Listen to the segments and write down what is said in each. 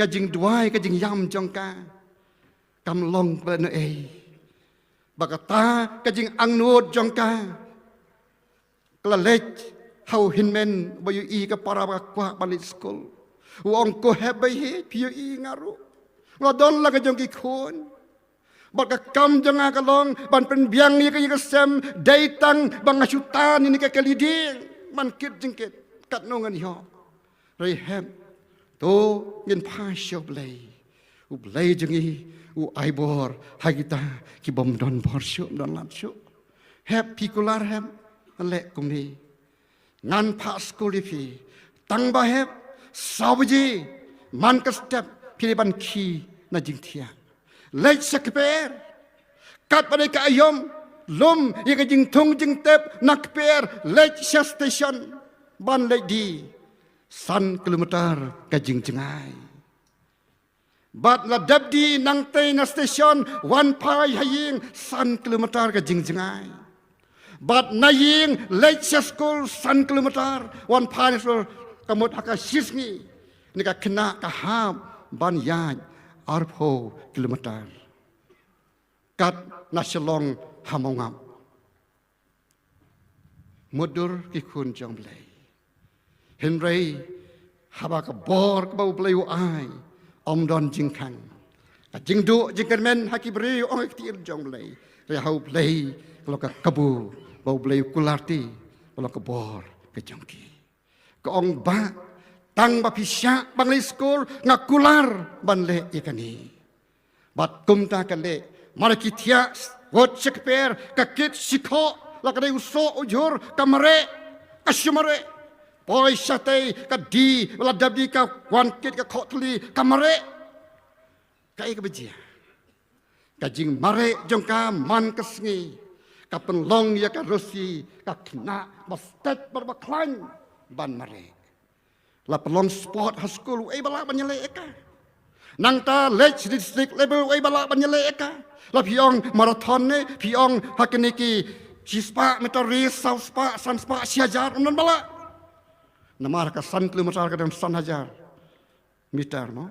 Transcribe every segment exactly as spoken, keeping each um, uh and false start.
ka jingduwai, ka jingïam jong ka kam long kaba noh ei. Ba kata ka jingangnud jong ka ka la leit ha u hynmen ba ïohi ka para ba ka kwah ban leit skul. U ong, ko hep bha hi, phi ïohi nga ruh. Nga don la ka jong ki khun. Bad ka kam jong nga ka long ban pynbiang ïa ka, ïa ka sem, dei tang ba nga shu tan ïa kane ka kali dieng ban kit jingkit. Katno ngan ïoh? Hynrei hep, to ngin phai sha U Blei. U Blei jong ngi u ai bor ha kita ki bym don bor shuh, bym don lad shuh. Hep, phi kular hep? Leh kumne. Ngan phah skul ïa phi. Tang ba hep, saw baje man ka step phi dei ban khie na jingthiah. Leit sha kper. Katba dei ka aïom, lum ïa ka jingthung jingtep na kper, leit sha station ban leit die. San kilometer ka jingjngai. Bad la dep die nangtei na station, wan phai ha ïing, san kilometer ka jingjngai. Bad na ïing leit sha skul, san kilometer, wan phai na skul, ka mut ha ka shisngi kane ka khynnah ka hap ban ïaid arphew kilometer. Kat na Shillong ha Mawngap. Mutdur ki khun jong U Blei. Hynrei haba ka bor kaba U Blei u ai ym don jingkhang, ka jingduh jingkyrmen ha ki briew, ong ha ka ktien jong U Blei. Hynrei ha U Blei ka long ka kabu, ba U Blei u kular te, ka long ka bor ka jong ki. Ka ong, Bah, tang ba phi shah ban leit skul, nga kular ban leh ïa kane. Bad kumta ka leh, mar ki thiah, wat sha kper, ka kit shi khoh, la ka dei u soh u jhur, ka mareh, ka shu mareh. Poi shatei, ka die, la dep die ka wan kit ka khoh thylli, ka mareh. Kaei kaba jia? Ka jingmareh jong ka man ka sngi ka pynlong ïa ka Rosi ka khynnah ba stet bad ba khlaiñ ban mareh. La pynlong sport ha skul, uei ba lah ban ïaleh ïa ka? Nangta leit sha district level, uei ba lah ban ïaleh ïa ka? La phi ong marathon ne, phi ong ha kine ki shispah meter race, saw spah, san spah, shi hajar, ym don ba lah. Namar ka san kilometer ka don san hajar meter mo.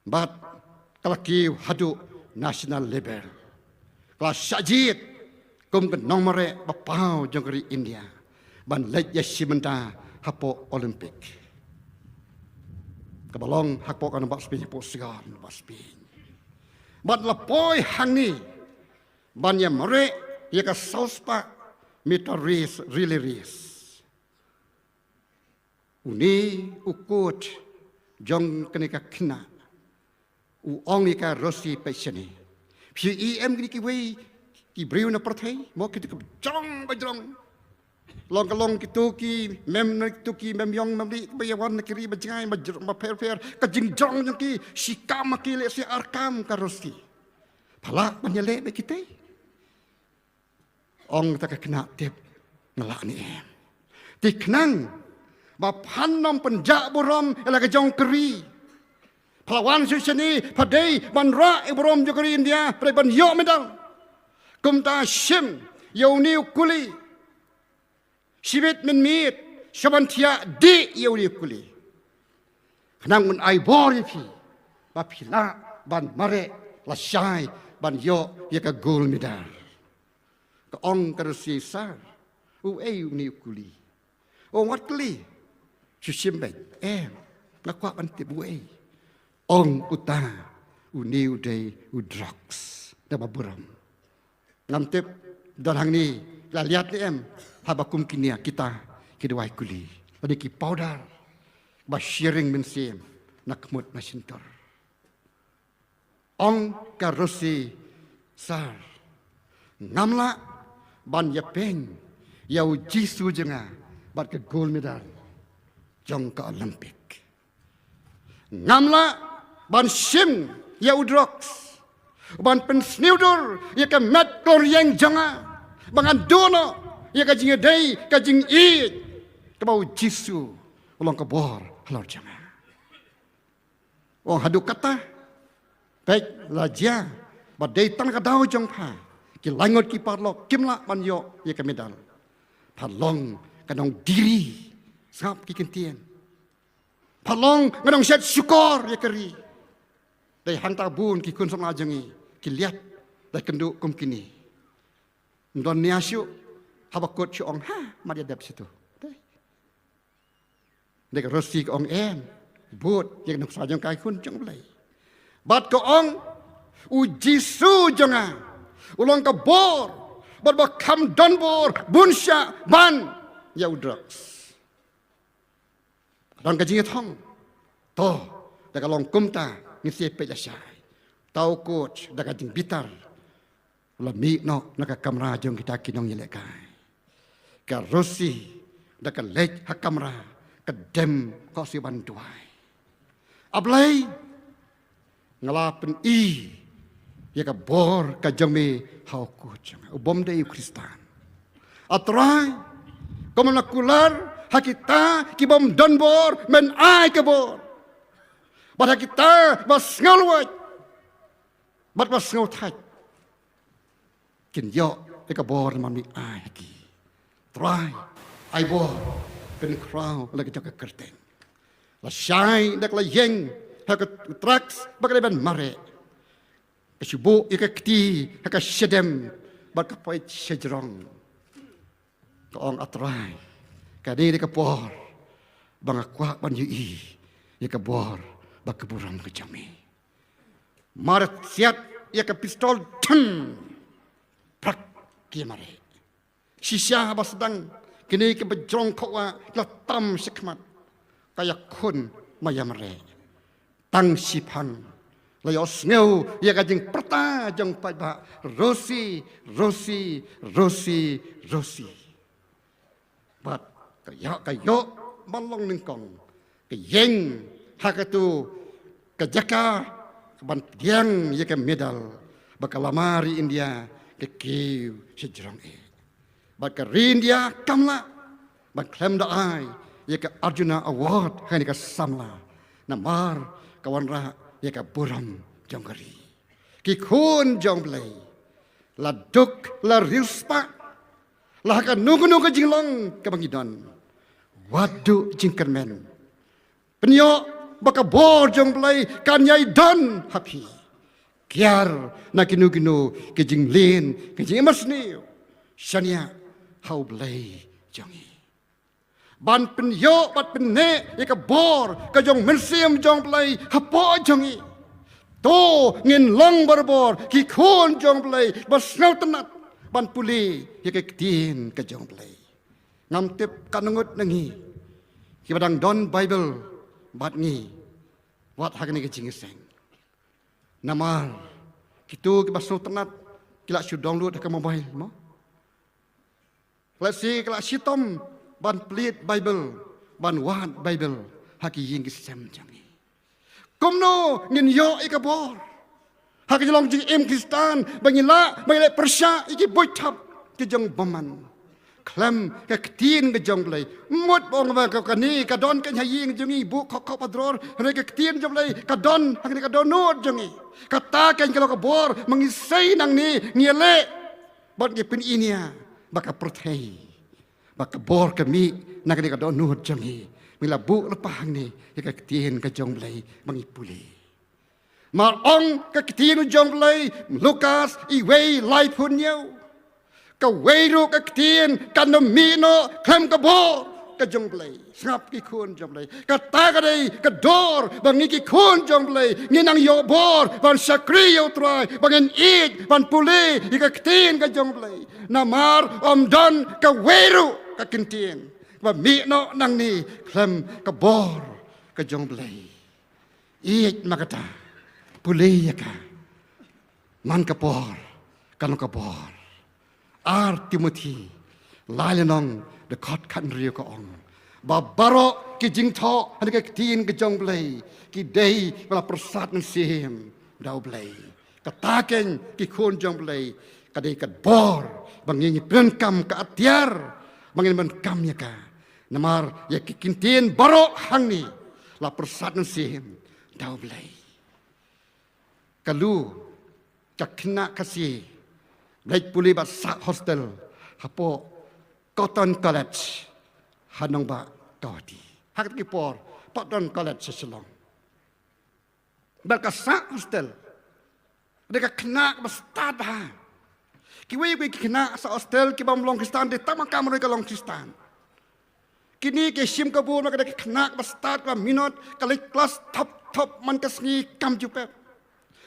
Bad ka la kiew haduh national level. Ka la shah jied kum ka nongmareh ba paw jong ka ri India ban leit ïashim bynta hapoh Olympic. Kaba long hapoh ka nongbah Spain, hapoh Saigon nongbah Spain. Bad la poi hangne ban ïamareh ïa ka saw spah meter race, relay race. Une u coach jong kane ka khynnah u ong ïa ka Rosi, peit shane. Phi ïohi em kine kiwei ki briew na pyrthei, mo, kito ki jrong ba jrong. Long ka long kito ki mem, kito ki mem ïong mem dih ba ïawan na ki ri ba jngai ba jrong ba pher pher, ka jingjrong jong ki shi kam ma ki, lehse ar kam ka Rosi. Pha lah ban ïaleh bad kitei? Ong ta ka khynnah, tip, nga lah ne em. Te khnang ba phan ym pynjah burom ïa la ka jong ka ri, pha la wan sha shane, pha dei ban rah ïa burom jong ka ri India, pha dei ban ïoh medal. Kumta shim ïa une u kuli. Shibit mynmiet, sha ban thiah, dih ïa une u kuli. Khnang un ai bor ïa phi ba phi lah ban mareh lashai ban ïoh ïa ka gold medal. Ka ong ka Rosi, sir, uei une u kuli? Ong, wat kylli. Shu shim beit. Em, nga kwah ban tip uei. Ong uta, une u dei u drugs. Da ba burom. Ngam tip don hangne la liat ne em, haba kum kine kita ki dawai kuli lane ki powder ba sharing mynsiem na khmut na shyntur. Ong ka Rosi, sir, ngam lah ban ïapeiñ ïa u Jisu jong nga bad ka gold medal jong ka Olympic. Ngam lah ban shim ïa u drugs ban pynsniewdur ïa ka met klong ïeng jong nga, ba ngan duh noh ïa ka jingïadei, ka jingïeit kaba u Jisu u long ka bor halor jong nga. Ong haduh katta, peit, la jia ba dei tang ka daw jong pha, ki laingut ki paralok kim lah ban ïoh ïa ka medal. Pha long ka nongdiri, sngap ki kyntien. Pha long nga nongsiat shukor ïa ka ri. Dei hangta bun ki khun samla jong ngi ki liat da kynduh kum kine. Ym don nia shuh haba kut shu ong, ha, mat ïa dep shitu. Dei ka Rosi ka ong, em, bud ïa ka nuksa jong ka, i khun jong U Blei. Bad ka ong, U Jisu jong nga u long ka bor bad ba kham don bor bun shah ban ïa u drugs. Don ka jingïathong. To, da ka long kumta ngin sa peit lashai. Tau coach da ka jingbitar la mih noh na ka kamra jong kita ki nongïalehkai. Ka Rosi da ka leit ha kamra, ka dem khohsiew ban duwai. A Blei, nga la pyni ïa ka bor ka jong me ha u coach jong nga u bym dei u Khristan. A Trai, kumno la kular ha kita ki bym don bor, men ai ka bor. Bad ha kita ba sngew lwait bad ba sngew thait, kin ïoh ïa ka bor namar me ai ha ki. Trai, ai bor, pynkhraw la ka jong ka kyrteng. Lashai da ka la ïeng ha ka drugs ba ka dei ban mareh. Ka shu buh ïa ka kti ha ka shadem bad ka poi shajrong. Ka ong, A Trai, kane dei ka por ba nga kwah ban ïohi ïa ka bor bad ka burom ka jong me. Mar siat ïa ka pistol, thum, prak, ki ïa mareh. Shisha ba sdang kine kiba jrong khawa la tam shakhmat, ka ïakhun ma ïa mareh. Tang shiphang la ïohsngew ïa ka jingpyrta jong paidbah, Rosi, Rosi, Rosi, Rosi. Bad ka ïoh, ka ïoh ban long nyngkong, ka ïeng ha katu ka jaka ban pdiang ïa ka medal, bad ka lama ri India ka kiew shajrong eh. Bad ka ri India kam lah ban khlem da ai ïa ka Arjuna Award ha kane ka samla, namar ka wanrah ïa ka burom jong ka ri. Ki khun jong U Blei, la duk la riewspah, la ha kano kano ka jinglong kaba ngi don, wat duh jingkyrmen. Pynïoh ba ka bor jong U Blei kan ïai don ha phi. Kiar na kino kino ki jingleh, ki jingmasniew, shaniah ha U Blei jong ngi. Ban pynïoh bad pynneh ïa ka bor ka jong U Mynsiem jong U Blei hapoh jong ngi. To ngin long barabor ki khun jong U Blei ba sngewtynnat ban pule ïa ka ktien ka jong U Blei. Ngam tip katno ngut na ngi kiba dang don Baibl bad ngi wat ha kane ka jingïaseng. Namar kito kiba sngewtynnat ki la shu download ha ka mobile mo. Lehse ki la shitom ban plie Baibl, ban wad Baibl ha ki ïing ki sem jong ngi. Kumno ngin ïoh ïa ka bor ha ka jinglong jingim Khristan, ba ngin lah, ba ngin leh pyrshah ïa ki buit thap ki jong u bymman khlem ka ktien ka jong U Blei? Mut ba ong ba ka, kane ka don ka ha ïing jong ngi, buh khop khop ha dror, hynrei ka ktien jong U Blei ka don ha kane ka dohnud jong ngi. Kata keiñ ka long ka bor ba ngi sei nangne, ngi leh bad ngi pyni ïa ba ka pyrthei ba ka bor ka mih na kane ka dohnud jong ngi. Ngi la buh lypa hangne ïa ka ktien ka jong U Blei ba ngi pule. Mar ong ka ktien jong U Blei, Lukas, iwei laiphew hynñiew. Kawei ruh ka ktien kan ym mih noh khlem ka bor ka jong U Blei. Sngap ki khun jong U Blei. Kata ka dei ka dor ba ngi ki khun jong U Blei ngin nang ïoh bor ban shakri ïa U Trai, ba ngin ïeit ban pule ïa ka ktien ka jong U Blei. Namar ym don kawei ruh ka ktien ba mih noh nangne khlem ka bor ka jong U Blei. Ïeit ma kata, pule ïa ka. Man ka por, kan long ka bor. Ar Timothi lai lynnong, dkhot khathynriew ka ong ba baroh ki jingthoh ha ka ktien ka jong U Blei ki dei ba la pyrsad mynsiem da U Blei. Kata keiñ ki khun jong U Blei, ka dei ka bor ba ngi ngi pyndonkam, ka atiar ba ngin pyndonkam ïa ka. Namar ïa ki ktien baroh hangne la pyrsad mynsiem da U Blei. Ka Lu, ka khynnah Khasi, leit pule bad sah hostel hapoh Cotton College ha nongbah Guwahati. Ha kata ki por Pat don college sha Shillong. Bad ka sah hostel. Dei ka khynnah ba stad bha. Kiwei kiwei ki khynnah sah hostel ki bym long Khristan, dei tang ma ka mroi ka long Khristan. Kine ki shim ka bun, ka dei ka khynnah ba stad, ba minot, ka leit klas top top man ka sngi kam ju pep.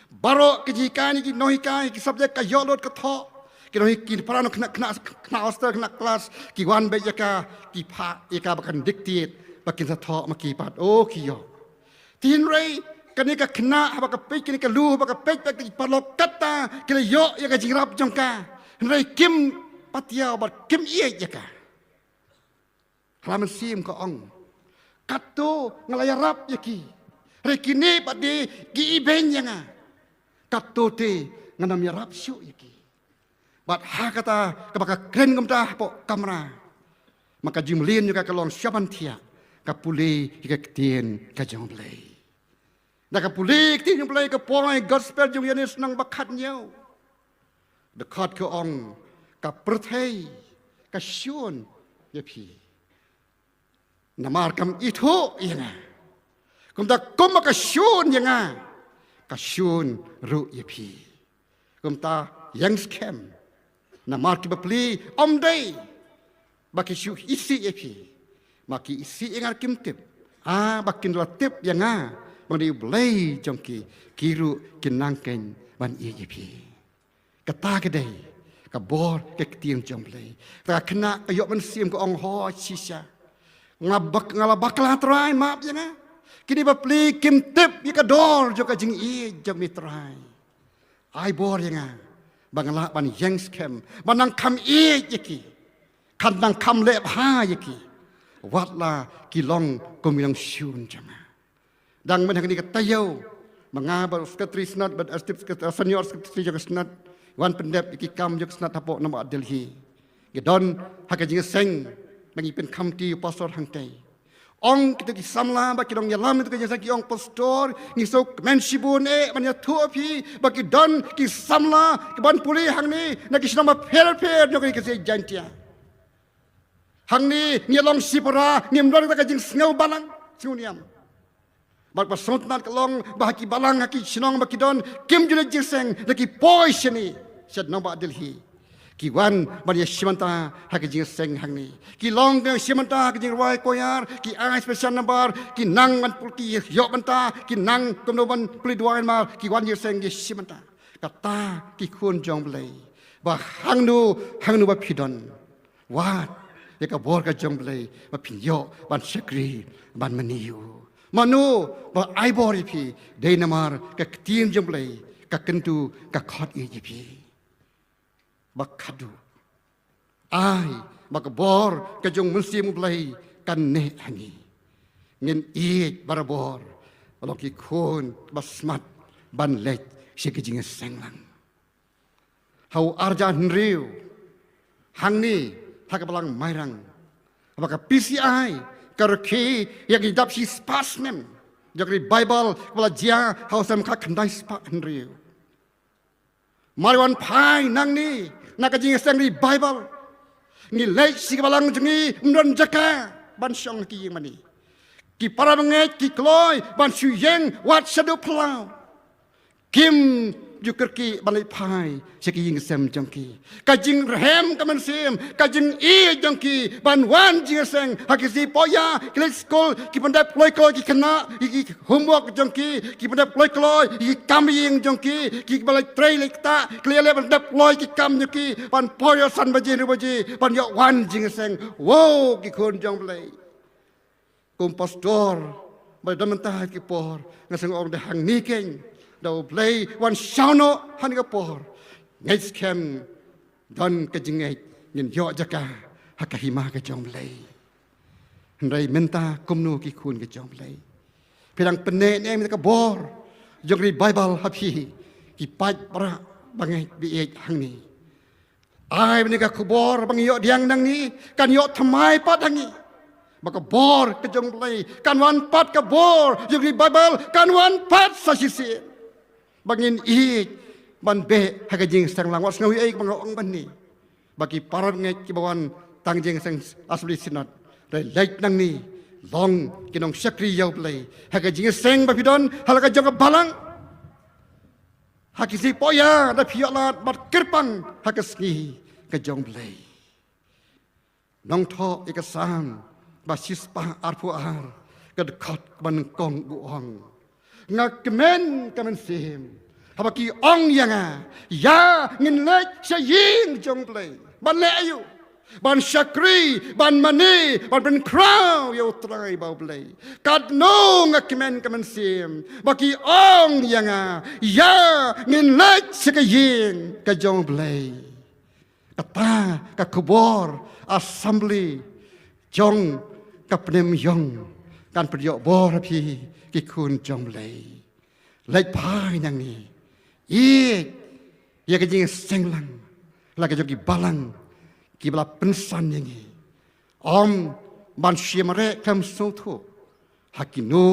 Baroh ki jinghikai, ki nonghikai, ki subject ka ïoh lut ka thoh. Ki nonghikai, ki para nong khynnah, khynnah, khynnah hostel, khynnah klas, ki wan beit ïa ka, ki phah ïa ka ba kan dictate, ba kin sa thoh ma ki pat. Oh, ki ïoh. Te hynrei kane ka khynnah, haba ka peit kane ka lum, haba ka peit bad ki paralok, kata ki la ïoh ïa ka jingïarap jong ka. Hynrei kim patiaw bad kim ïeit ïa ka. Ha la mynsiem ka ong, kato nga la ïarap ïa ki, hynrei kine pat de ki ibeiñ ïa nga. Kato te ngan ym ïarap shuh ïa ki. Bad ha kata kaba ka kren kumta hapoh kamra, ma ka jingmlien jong ka ka long sha ban thiah, ka pule ïa ka ktien ka jong U Blei. Da ka pule ïa ka ktien jong U Blei, ka pule Gospel jong u Ïoannis lynnong ba khathynñiew. Dkhot ka ong, ka pyrthei ka shun ïa phi, namar kam ithuh ïa nga. Kumta kumba ka shun ïa nga, ka shun ruh ïa phi. Kumta ïeng skhem, namar ki bapli ym dei ba ki shu isih ïa phi, ma ki isih ïa nga, kim tip. Ah, ba kin la tip ïa nga, ba nga dei U Blei jong ki, ki ruh kin nang khein ban ïeit ïa phi. Kata ka dei ka bor ka ktien jong U Blei. Kata ka khynnah ka ïoh mynsiem, ka ong, ho shisha, nga bak-, nga la bakla Trai, map ïa nga. Kine bapli kim tip ïa ka dor jong ka jingïeit jong me Trai. Ai bor ïa nga ba nga lah ban ïeng skhem, ban nang kham ïeit ïa ki, kan nang kham leh bha ïa ki, wat la ki long kum ki nongshun jong nga. Dang mynta hangne ka taïew, ma nga bad u Secretary Synod bad Assistant Secretary, Senior Secretary jong ka Synod, wan pyndep ïa ki kam jong ka Synod hapoh Nongbah Delhi. Ngi don ha ka jingïaseng, ba ngi pynkhamti u pastor hangtei. Ong kito ki samla ba ki nongïalam ïa kito ki jingïaseng, ki ong, Pastor, ngi sngewkmen shibun eh ban ïathuh ïa phi ba ki don ki samla kiban pule hangne na ki shnong bapher bapher jong ka ri Khasi Jaiñtia. Hangne ngi long shipara, ngim don kata ka jingsngew balang, sngewniam. Bad ba sngewtynnat ka long ba ha ki balang, ha ki shnong ba ki don, kim ju leit jingïaseng, da ki poi shane sha Nongbah Delhi. Ki wan ban ïashim bynta ha ka jingïaseng hangne. Ki long ki ïashim bynta ha ka jingrwai choir, ki ai special number, ki nang ban pule, ki ïoh bynta, ki nang kumno ban pule duwai namar ki wan jingïaseng, ki ïashim bynta. Kata ki khun jong U Blei, ba hangno hangno ba phi don, wat ïa ka bor ka jong U Blei ba phin ïoh ban shakri ban mane ïa u. Mano ba ai bor ïa phi? Dei namar ka ktien jong U Blei ka kyntu, ka khot ïa phi. Ba khadduh, ai ba ka bor ka jong u Mynsiem U Blei kan neh ha ngi. Ngin ïeit barabor ba long ki khun ba smat ban leit sha ka jingïaseng lang. Ha u arhajar hynriew, hangne ha ka balang Mairang, ba ka P C I ka rakhe ïa ki dap shispah snem jong ka revival kaba la jia ha u snem khatkhyndai spah hynriew. Mar wan phai nangne na ka jingïaseng revival, ngi leit sha ka balang jong ngi, ym don jaka ban shong ha ki ïing mane. Ki para bangeit ki kloi ban shu ïeng wat shaduh phyllaw. Kim ju kyrkieh ban leit phai sha ki ïing ki sem jong ki. Ka jingrhem ka mynsiem, ka jingïeit jong ki ban wan jingïaseng ha ki sngi Poh Ïa, ki leit skul, ki pyndep kloi kloi ki khynnah ïa ki homework jong ki, ki pyndep kloi kloi ïa ki kam ïing jong ki, kiba leit trei leit ktah, ki leit leh pyndep kloi ki kam jong ki, ban poi ïa san baje hynriew baje ban ïoh wan jingïaseng. Wow, ki khun jong U Blei. Kum pastor ba don mynta ha ki por, nga sngew ong da hangne keiñ, da U Blei wan shaw noh ha kane ka por, ngeit skhem don ka jingngeit ngin ïoh jaka ha ka hima ka jong U Blei. Hynrei mynta kumno ki khun ka jong U Blei? Phi dang pynneh ne em ïa ka bor jong revival ha phi, ki paid para bangeit ba ïeit hangne? Ai ba kane ka khubor ba ngi ïoh pdiang nangne kan ïoh thymmai pat ha ngi, ba ka bor ka jong U Blei kan wan pat, ka bor jong revival kan wan pat sa shisien. Ba ngin ïeit ban beh ha ka jingïaseng lang. Wat sngew ei ei ba nga ong mynne, ba ki para bangeit kiba wan tang jingïaseng Assembly Synod, leit leit nangne Long ki nongshakri ïa U Blei ha ka jingïaseng ba phi don ha la ka jong ka balang. Ha ki sngi poh ïa da phi ïoh lad bad kyrpang ha ka sngi ka jong U Blei. Nongthoh ïa ka Salm ba shispah arphew ar, ka dkhot kaba nyngkong u ong, nga kmen ka mynsiem haba ki ong ïa nga, ïa ngin leit sha ïing jong U Blei. Ban leh aïu? Ban shakri, ban mane, ban pynkhraw ïa U Trai bad U Blei. Katno nga kmen ka mynsiem ba ki ong ïa nga, ïa ngin leit sha ka ïing ka jong U Blei. Kata ka khubor assembly jong ka Pnemiong kan pynïoh bor ha phi, ki khun jong U Blei. Leit phai nangne, ïeit ïa ka jingïaseng lang la ka jong ki balang kiba la pynsan ïa ngi. Ym ban shu mareh khlem sngewthuh ha kino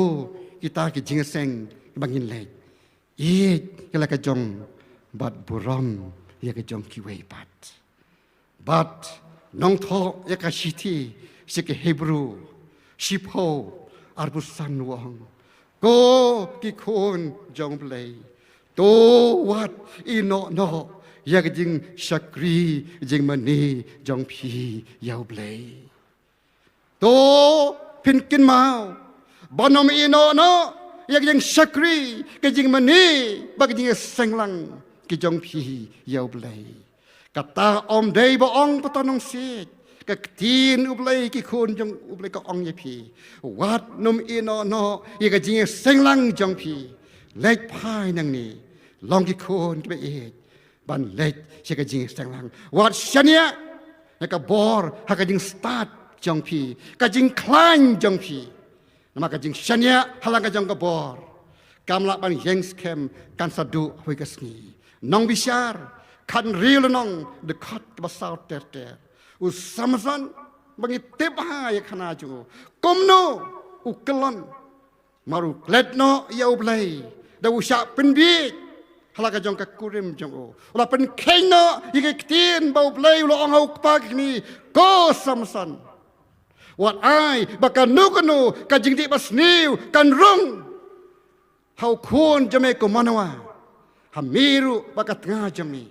kita ki jingïaseng ba ngin leit. Ïeit ïa la ka jong bad burom ïa ka jong kiwei pat. Bad Nongthoh ïa ka shithi sha ki Hebru shiphew arphew san u ong, ko ki khun jong U Blei, to wat ïehnoh noh ïa ka jingshakri jingmane jong phi ïa U Blei. To phin kynmaw ban ym ïehnoh noh ïa ka jingshakri, ka jingmane bad ka jingïaseng lang ka jong phi ïa U Blei. Kata ym dei ba ong pat nongsiej, ka ktien U Blei, ki khun jong U Blei, ka ong ïa phi, wat nym ïehnoh noh ïa ka jingïaseng lang jong phi. Leit phai nangne, long ki khun kiba ïeit, ban leit sha ka jingïaseng lang. Wat shaniah ïa ka bor ha ka jingstad jong phi, ka jingkhlaiñ jong phi. Namar ka jingshaniah ha la ka jong ka bor kam lah ban ïeng skhem, kan sa duh ha kawei ka sngi. Nongbishar khathynriew lynnong, dkhot kaba saw ter ter. U Samson, ba ngi tip bha ïa ka khana jong u, kumno u kyllon. Namar u klet noh ïa U Blei da u shah pynbiej ha la ka jong ka kurim jong u. U la pynkheiñ noh ïa ka ktien ba U Blei u la ong ha u kpa ki kmie, ko Samson, wat ai ba kano kano ka jingdih basniew kan rung ha u khun jong me ko Manoa, ha me ruh bad ka tnga jong me.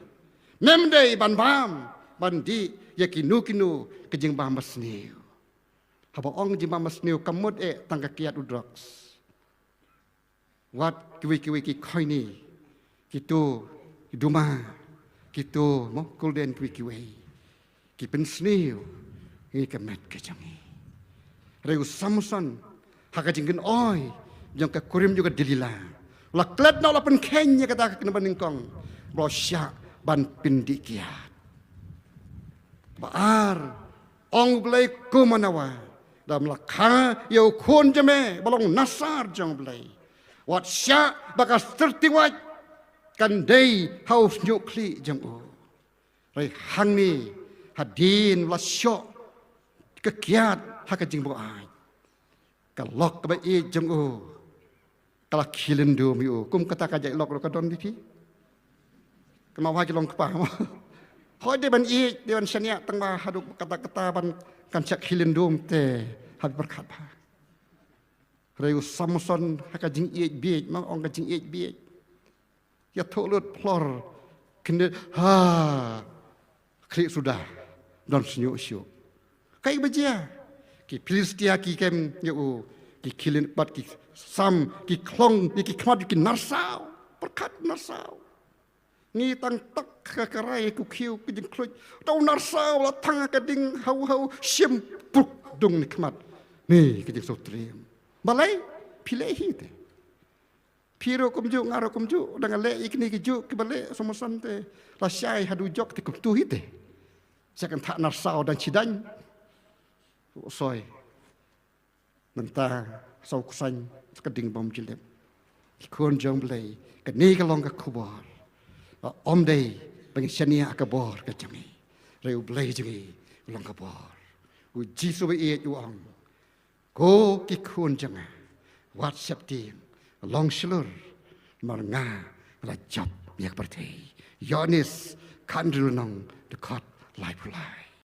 Mem dei ban bam ban dih ïa kino kino ka jingbam basniew. Haba ong jingbam basniew kam mut eh tang ka kiad u drugs. Wat kiwei kiwei ki khoini, kito ki duma, kito mo kulden, kiwei kiwei ki pynsniew ïa ka met ka jong ngi. Hynrei u Samson, ha ka jingkynoi jong ka kurim jong ka Delila, u la klet noh, u la pynkheiñ ïa kata ka kynhun ba nyngkong, ba u shah ban pyndih kiad. Ba ar, ong U Blei, ko Manoa, da me la kha ïa u khun jong me ba long nasar jong U Blei, wat shah ba ka syrti wait kan dei ha u shñiuh khlieh jong u. Hynrei hangne hadien ba la shoh ka kiad ha ka jingbuaid, ka lok kaba ïeit jong u ka la khie lyndum ïa u. Kum kata ka jait lok ruh ka don, phi phi. Ka ma wa ki long kpa mo. Hooid, dei ban ïeit, dei ban shaniah, tang ba haduh katta katta ban kan shah khie lyndum te, ha phi pyrkhat bha. Hynrei u Samson ha ka jingïeit bieit, ma ong ka jingïeit bieit, ïathuh lut phlor, kyndit, ha, khlieh suda, don shñiuh shuh. Kaei ba jia? Ki Philistia ki kem ïa u, ki khie lyn bad ki sam, ki khlong ïa ki khmat, ki narsaw. Pyrkhat, narsaw. Ngi tang tak ka karai, ku khiew, ka jingkhluit, uta u narsaw la thang ha ka ding, haw haw, shim puk dung na khmat. Ni ka jingsngewtriem. Balei? Phi leh hi te. Phi ruh kumjuh, nga ruh kumjuh, dang leh ïa kine ki juh kiba leh Samson te. Lashai haduh jok te kumtu hi te. Sa kan thah narsaw dang shidang. Soi. Mynta sa u ksain, sa ka ding bym jyllep. Ki khun jong U Blei, kane ka long ka khubor. Ba ym dei ba ngin shaniah ha ka bor ka jong ngi. Hynrei U Blei jong ngi u long ka bor. U Jisu ba ïeit u ong, ko ki khun jong nga, wat sheptieng, long shlur, namar nga la jop ïa ka pyrthei. Ïoannis khathynriew lynnong, dkhot laiphew lai.